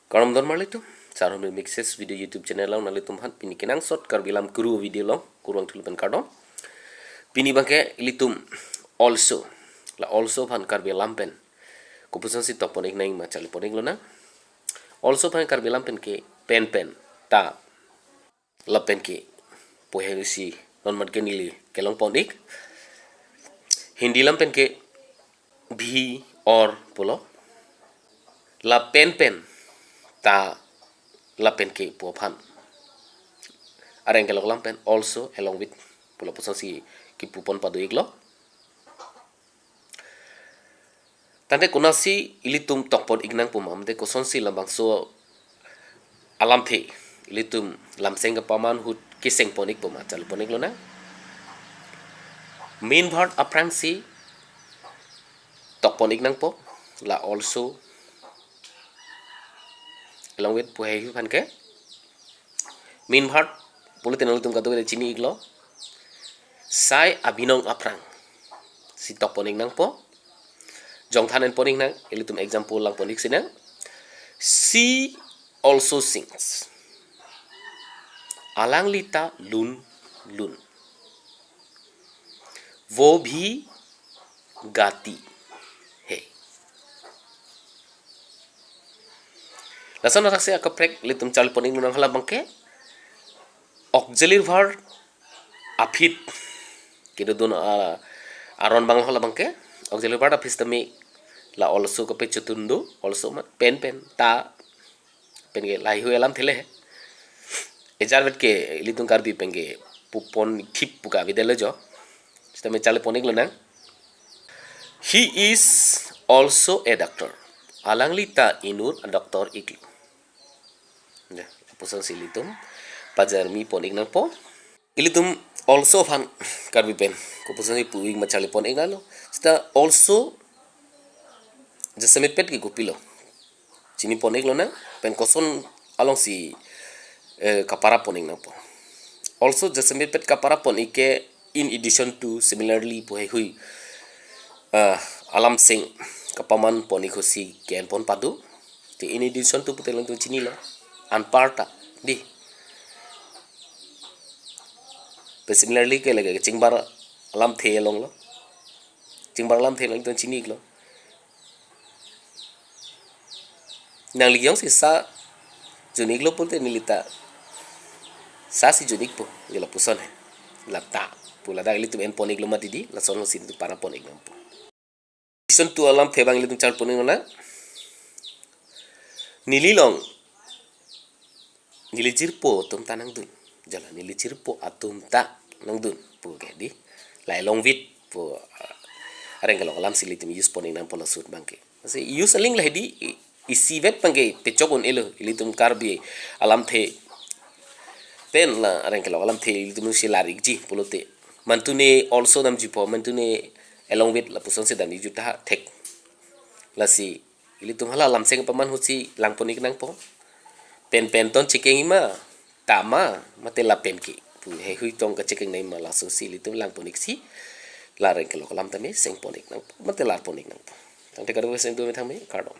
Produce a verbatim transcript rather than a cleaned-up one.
Kardom don marlitum, Sar Homir Mixes Video YouTube channel along nanglitum aphan pini kenangsot Karbi Lam Kuru video along kurvangthu lapen kardom. Pini abangke ilitum also, la also aphan Karbi Lam pen kopusonsi tokpon-ik nangma charlipon-ik lonang. Also aphan Karbi Lam pen ke pen pen, ta, lapen ke pu hei si non mat ke neli kelongpon-ik. Hindi lam pen ke bhi, aur pulo. La pen pen, ta, lapen ke pu aphan areng kelok lam pen also, along with pu lapusonsi kipupon pado-iklo. Tangte konatsi ilitum tokpon-ik nangpo ma, mate kosonsi labangso alamthe ilitum lamseng kapaman ahut kesengpon-ikpo ma charlipon-ik lonang. Main word aphrangsi tokpon-ik nangpo, la also along with pu hei aphan ke. Main word pulote nanglitum kadokave chini-iklo. Sai abinong aphrangsi tokpon-ik nangpo. Jongthan enpon-ik nang, ilitum example langpon-ik sinang. She also sings. Alanglita lun lun. वो भी गाती है. Lason athaksi akaprek ilitum charlipon-ik lonang, hala abangke auxiliary verb aphi kedodun, ah, aron abang hala abangke auxiliary verb aphi sitame la also kapachotun do, also ma pen pen, ta pen ke laheihui alamthe le. Ejar vet ke ilitum Karbi pen ke pupon thip pu kavedetlo jo. Sitame charlipon-ik lonang. He is also a doctor. Alanglita inut a-doctor iklo. Ya, pusonsi ilitum pajarmi pon-ik nangpo. Ilitum also aphan Karbi pen kopusonsi pu-ik ma charlipon-ik nanglo. Sita also jasemet pet ke kopilo, chinipon-ik lonang, pen koson alongsi, eh, kaparapon-ik nangpo. Also jasemet pet kaparapon-ik ke in addition to, similarly pu heihui, eh, alamseng kapamanpon-ik ahutsi ke-enpon pado. Te in addition to pute ilitum chinilo, anparta, di. Pen similarly ke lake kachingbar alamthe alonglo. Chingbar alamthe along ilitum chini-iklo. Nangli jongsi sa jun-iklo pulote nelita sasi jun-ikpo, je lapuson he. La ta pu ladak ilitum enpon-iklo mati di, lason alongsi ilitum parapon-ik nangpo. Addition to alamthe abang ilitum charlipon-ik nang. Neli along, neli jirpo atum ta nangdun. Jala neli jirpo atum ta nangdun pu ke di. La along with pu, ah, areng kelok alamsi ilitum use pon-ik nangpo laso ahut abangke. Masi use aling lahei di, i-, isivet abangke pechok un-elo ilitum Karbi alamthe. Pen la areng kelok alamthe ilitum si lar-ikji pulote, mantune also damjupo, mantune along with lapusonsi dam-ikju ta thek. Lasi ilitum hala alamseng paman ahutsi langpon-ik nangpo. Pen pen ton chekeng-ik ma, ta ma, mate lapen ke pu heihui tong kachekeng nangji ma, lasosi ilitum langpon-ik si la areng kelok alam tame sengpon-ik nangpo, mate larpon-ik nangpo. Tangte kadokave sengdun methang me, kardom.